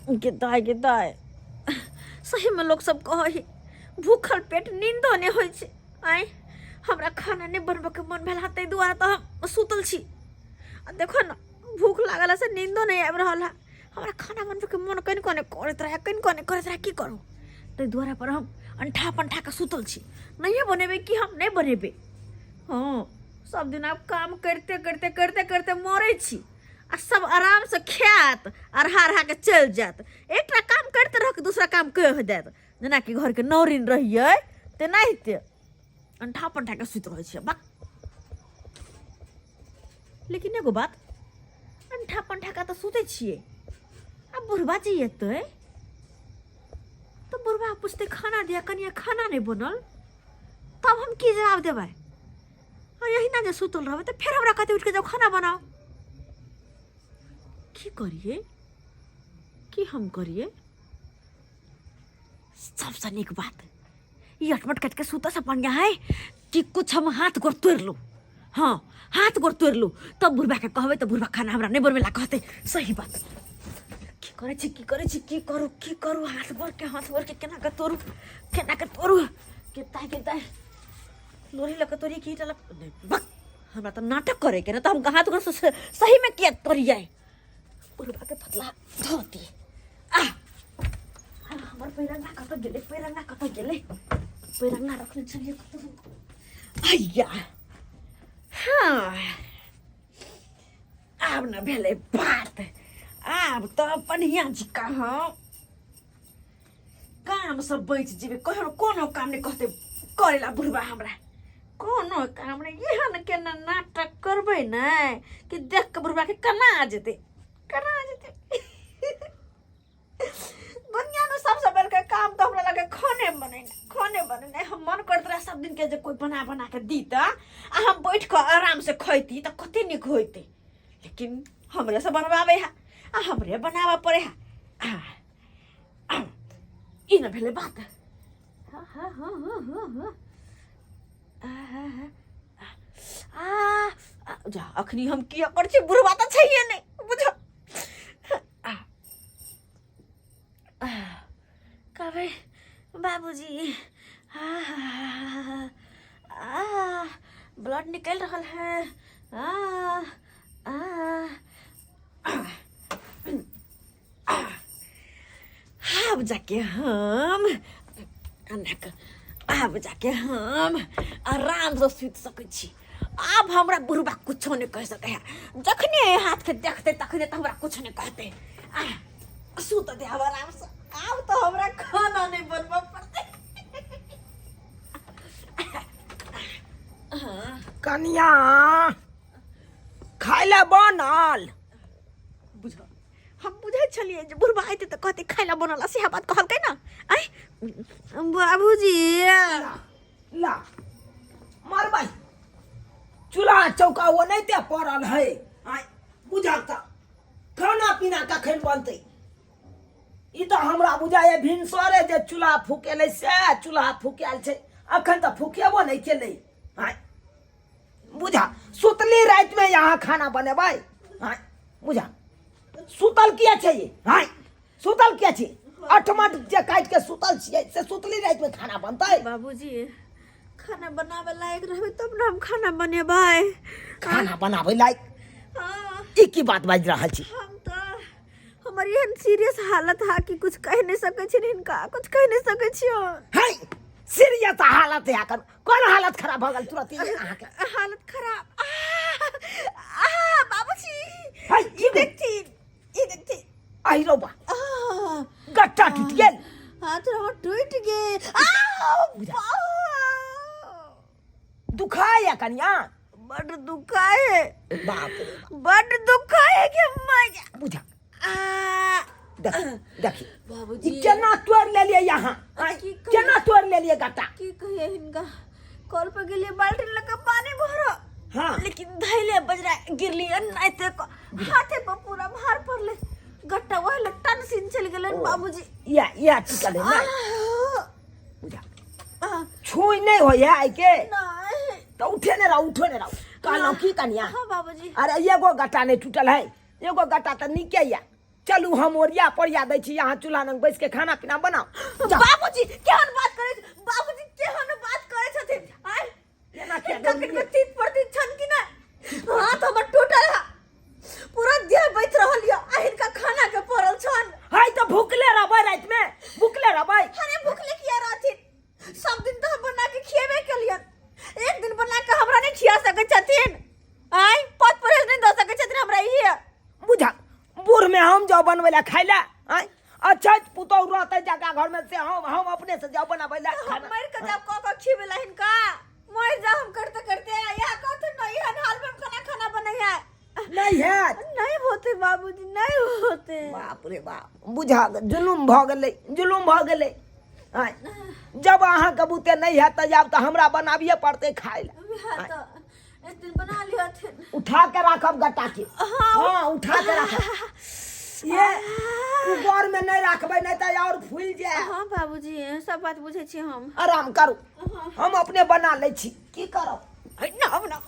गे दाय, गे दाय, सहीमे लोक सब कहै है भूखल पेट नींदो नहि होइ छै। आँय, हमरा खाना नहि बनबऽके मन भेल हँ, ताहि दुआरे तऽ हम सुतल छी। आ देखो ने, भूख लागल है से नींदो नहि आबि रहल है। हमरा खाना बनबऽके मन कनिको नहि करैत रहै, कनिको नहि करैत रहै। की करू, ताहि दुआरे पर हम अंठा पंठा कऽ सुतल छी। नहिए बनेबै की? हम नहि बनेबै। हँ, सब दिन आब काम करिते करिते करिते करिते मरै छी आ सब आरामसँ खायत, अरहा अरहा के चलि जायत। एकटा काम करिते रह, दूसरा काम कहि देत, जेनाकि घरके नौरिन रहियै तेनाहिते अंठा पंठा के सुति रहै छियै। बक, लेकिन एगो बात, अंठा पंठा के तऽ सुतै छियै आ बुढ़बा जे एतै तऽ बुढ़बा पुछतै, खाना दिया कनिया, खाना नहि बनल, तब हम की जवाब देबै? आ एहिना जे सुतल रहबै तऽ फेर हमरा कहतै, उठि कऽ जाउ, खाना बनाउ। की करियै, की हम करियै? सबसँ नीक बात, ई अटमट काटि कऽ सुतऽसँ बढ़िआँ है कि कुछ हम हाथ गोर तोड़ि लू। हँ, हाथ गोर तोड़ि लू, तब बुढ़बाके कहबै तऽ बुढ़बा खाना हमरा नहि बनबै ला कहतै। सही बात। की करै छी, की करै छी, की करू, की करू? हाथ गोरके केना कऽ तोड़ू, केना कऽ तोड़ू? केता केता लोरी लऽ कऽ तोड़ी की ईंटा लऽ कऽ? नहि, बक, हमरा तऽ नाटक करैके ने तऽ हम हाथ गोर सहीमे किया तोड़ियै? बुढ़बाके फतला धोती आ हमर पैरंगा कतऽ गेलै? पैरंगा कतऽ गेलै? पैरंगा रखने छलियै कतऽ? अय्या, हाँ, आब न भेलै बात। आब तऽ बढ़िआँ जकाँ हम काम सब बचि जेबै। कहियो कोनो काम नहि कहतै करै ला बुढ़बा हमरा, कोनो काम नहि। एहन केना नाटक करबै ने कि देख कऽ बुढ़बा के कना जेतै, कना जेतै। दुनियामे सबसँ बड़का काम तऽ हमरा लगे खाने बनेनाइ, खाने बनेनाइ। हम मन करैत रहै सब दिनके जे कोइ बना बना कऽ दी तऽ आ हम बैठ कऽ आरामसँ खैती तऽ कते नीक होइतै, लेकिन हमरे से बनवाबै है आ हमरे बनाबऽ पड़े है। आ ई ने भेलै बात। हाँ हाँ हाँ हाँ हाँ हाँ आ, आ, आ, जा, अखनी हम किया करै छी? बुढ़वा तऽ छैहे नहि, बुझ। आ, आ, कहबै, बाबूजी, आ, आ, ब्लड निकलि रहल है। आ, आ, आब जाके हम अनाक, आब जाके हम आरामसँ सुति सकै छी। आब हमरा बुढ़बा कुछो नहि कहि सकै है। जखने एहि हाथके देखतै तखने तऽ हमरा कुछो नहि कहतै। आ सुत दे आब आरामसँ, आब तऽ हमरा खाना नहि बनबऽ पड़तै। कनिया, खाय लए बनल? बुझ, हम बुझै छलियै जे बुढ़बा अयतै तऽ कहतै खाय लए बनल, सएह बात कहलकै ने। आँय बाबूजी? ला मरबै, चूल्हा चौका ओनाहिते पड़ल है। आँय, बुझल तऽ खाना पीना कखन बनतै? ई तऽ हमरा बुझाइए भिनसरे जे चूल्हा फुकेलै से चूल्हा फुकायल छै, अखन तऽ फुकेबो नहि केलै। आँय बुझा, सुतली रातिमे यहाँ खाना बनेबै? आँय बुझा, सुतल किया छै ये? आँय, सुतल किया छी? अठमट जे काटि के सुतल छियै से सुतली रातिमे खाना बनतै? बाबूजी, खाना बनाबे लायक रहबै तब ने हम खाना बनेबै। खाना बनाबै लायक? हाँ। ई की बात बाजि रहल छी? हम तऽ हमर एहन सीरियस हालत है कि कुछ कहि नहीं सकै छी हिनका, कुछ कहि नहीं सकै छियै। है सीरियस हालत है अखन? कोन हालत खराब भऽ गेल तुरंत अहाँके? हालत खराब, आ, आ, बाबूजी। है, ई की भेल? देखथिन, ई देखथिन। आहि रौ बा, आ, गट्टा टूटि गेल। हाथ हमर टूटि गेल। आ, बुझा। दुखाय कनिया? बड दुखाय है। बाप रे बाप। बड दुखाय है कि मजा। बुझा। आ, देख, देखी। बाबूजी। ई केना तोड़ि लेलियै यहाँ? आँय, की कहियै? केना तोड़ि लेलियै गट्टा? की कहिए हिनका, कल पर गेलिए बाल्टी लऽ कऽ पानी भरऽ, हाँ। लेकिन धैले बजरा गिरली नाइते हाथे पर पूरा भार पड़ले, गट्टा वही लट्टा सीन चलि गेलै बाबूजी। या या टिकल है नहि? आह, बुझा। आह, छुई नहि होइए आइ के? नहि। तऽ उठे ने रहो, उठो ने रहो। कहलहुँ की कनिया? हाँ बाबूजी। अरे, एगो गट्टा नहि टूटल है, एगो गट्टा तऽ नीके यऽ। चलू हम ओरिया पोरिया दै छी, अहाँ चूल्हा लग बैस के खाना पीना बनाउ। जाउ। बाबूजी केहन बात करै, बाबूजी केहन बात करै छथिन आय? एना किया हिनका दौड़लियै? किनको तीत प्रति छन कि नहि? हाथ हमर टूटल है, पूरा देह बैठ रहल यऽ आ हिनका खाना के पड़ल छन। है तऽ भुखले रहबै रातिमे, भुखले रहबै। अरे भुखले किया रहथिन? सब दिन तऽ हम बना के खिएबे केलियन, एक दिन बना के हमरा नहीं खिया सकै छथिन? आय पद परहेज नहीं दऽ सकै छथिन हमरा इहे? बुझा बूढ़ में हम जाओ बनबै लए खाय लए? आँय, अच्छा पुतहु रहतै जकरा घर में से हम अपने से जाओ बनाबै लए हम खाना। मर के जाब कऽ कऽ खिएबै ला हिनका? मर जा हम करते करते। यहाँ कहथुन न, एहन हाल में हम खाना खाना बनै है? नहि हैत। नहीं होते बाबूजी, नहीं होते। बाप रे बाप, बुझा जुलुम भऽ गेलै, जुलुम भऽ गेलै। आँय, जब अहाँके बुते नहि हैत तऽ जाब तऽ हमरा बनाबिए पड़तै खाय लए। वएह तऽ एक दिन बना लिहथिन। उठा के राखब गट्टा के। हाँ। हाँ, उठा के राखब। ये ऊपर में नहीं राखबै, नहीं तऽ और फूल जाए। हाँ बाबूजी, सब बात बुझै छी हम। आराम करू, हम अपने बना लै छी। की करब? ना ना,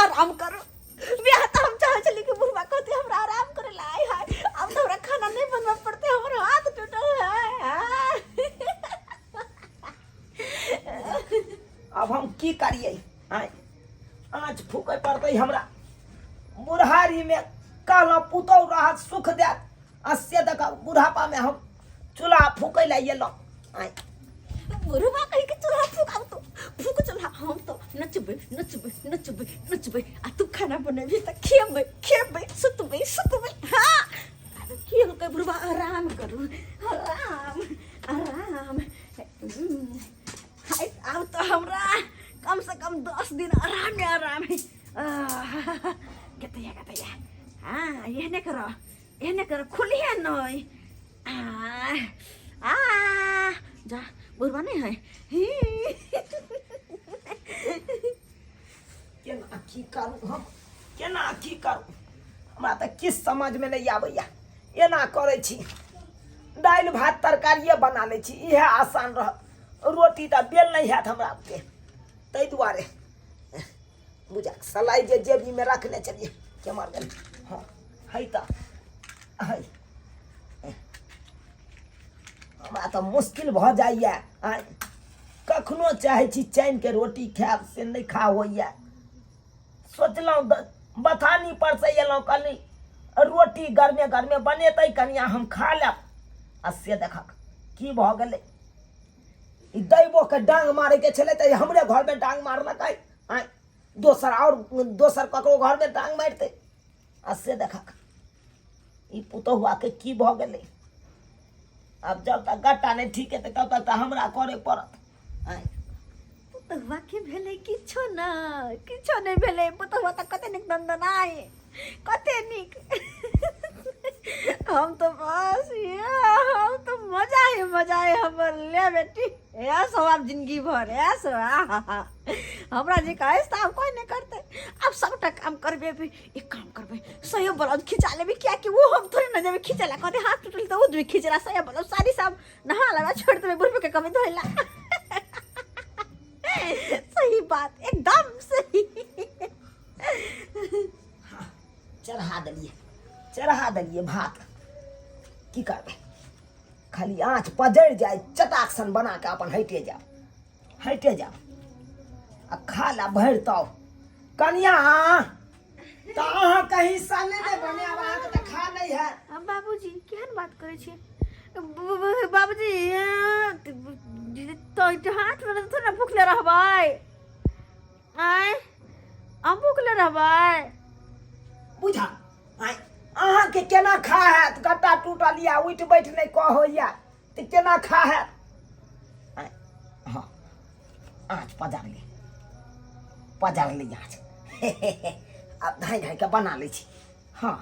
आराम करो। बियाह तऽ हम चाहै छली कि बुढ़वा कहते हमरा आराम करे ला। आय हाय, अब तऽ हमरा खाना नहीं बनबऽ पड़ते, हमर हाथ टूटल है। अब हम की करियै? आँय, आँच फूकै पड़तै हमरा। बुढ़ारीमे कहलहुँ पुतहु रहत सुख देत, आ से देख बुढ़ापामे हम चूल्हा फूकै लए एलहुँ। आँय बुढ़वा कहीं के चूल्हा फूक, तो फूक चूल्हा, हम तो नचबै नचबै नचबै नचबै आ तू खाना बनेबही तऽ खेबै खेबै, सुतबै सुतबै। हाँ, अरे की होकै बुढ़वा? आराम करू, आराम आराम। हाय, आब तऽ हमरा कम से कम 10 दिन आराम आराम है। कतैया कतैया, हाँ, एहने करो, एहने करो, खुलिहे नहीं। आ आ जा, बुढ़वा नहीं है ही। केना की करू हम, केना की करू? हमरा तऽ किछु समझमे नहि आबैया। एना करै छी, दालि भात तरकारिए बना लै छी, इएह आसान रहत। रोटी तऽ बेल नहि हैत हमरा बुते, ताहि दुआरे बुझा सलाइ जे जेबीमे रखने छलियै केम्हर गेल? हँ, है तऽ है। हमरा तऽ मुश्किल भऽ जाइए। आँय, कखनो चाहै छी चैनके रोटी खायब, से नहि खा होइए। सोचलहुँ बथानी पर से एलहुँ, कहली रोटी गरमे गरमे बनेतै कनिया, हम खा लेब, आ से देखक की भऽ गेलै। ई दैबोके डाँग मारैके छलै तऽ हमरे घरमे डाँग मारलकै। आँय, दोसर आओर दोसर ककरो घरमे डाँग मारितै? आ से देखक ई पुतहुआके की भऽ गेलै। आब जब तक गट्टा नहि ठीक हेतै तब तक तऽ हमरा करे पड़त। आँय, पुतहुआ के भेलै? किछो नहि, किछो नहि भेलै। पुतहुआ तऽ कते नीक दनदनाइ, कते नीक। हम तो बस ये, हम तो मजा ही मजा है हमर। ले बेटी, इएह सब आब जिंदगी भर इएह सब। आहा, हमरा जे कहै से आब कोइ नहि करतै। आब सबटा काम करबे भी। एक काम करबै, सयो ब्लाउज खिंचा लेबै, कियाकि वो हम थोड़े न जेबै खिंचै ला, कहतै हाथ टूटल तऽ ओ जेबै खिंचै ला। सयो ब्लाउज साड़ी सब नहा लेबै, छोड़ि देबै बुढ़बे के कभी धोइ ला। सही बात, एकदम सही। चढ़ा देलियै, चढ़ा देलियै भात। की करबै, खाली आँच पजरि जाय, चटाक सन बना कऽ अपन हटि जायब, हटि जायब आ खा ला भरि तब। कनिया, तऽ अहाँ कहीं साले नहि बनायब, अहाँके तऽ खा नहि है। बाबूजी, केहन बात करै छियै बाबूजी? तऽ हाथ में थोड़े ने भूखले रहबै? आँय, हम भूखले रहबै? बुझा आँय, अहाँके केना खा हैत? गट्टा टूटल यऽ, उठि बैठ नहि कह होइए, तऽ केना खा हैत? आँय, हँ, आँच पजारली, पजारली आँच। आब धाँइ धाँइ कऽ बना लै छी। हँ।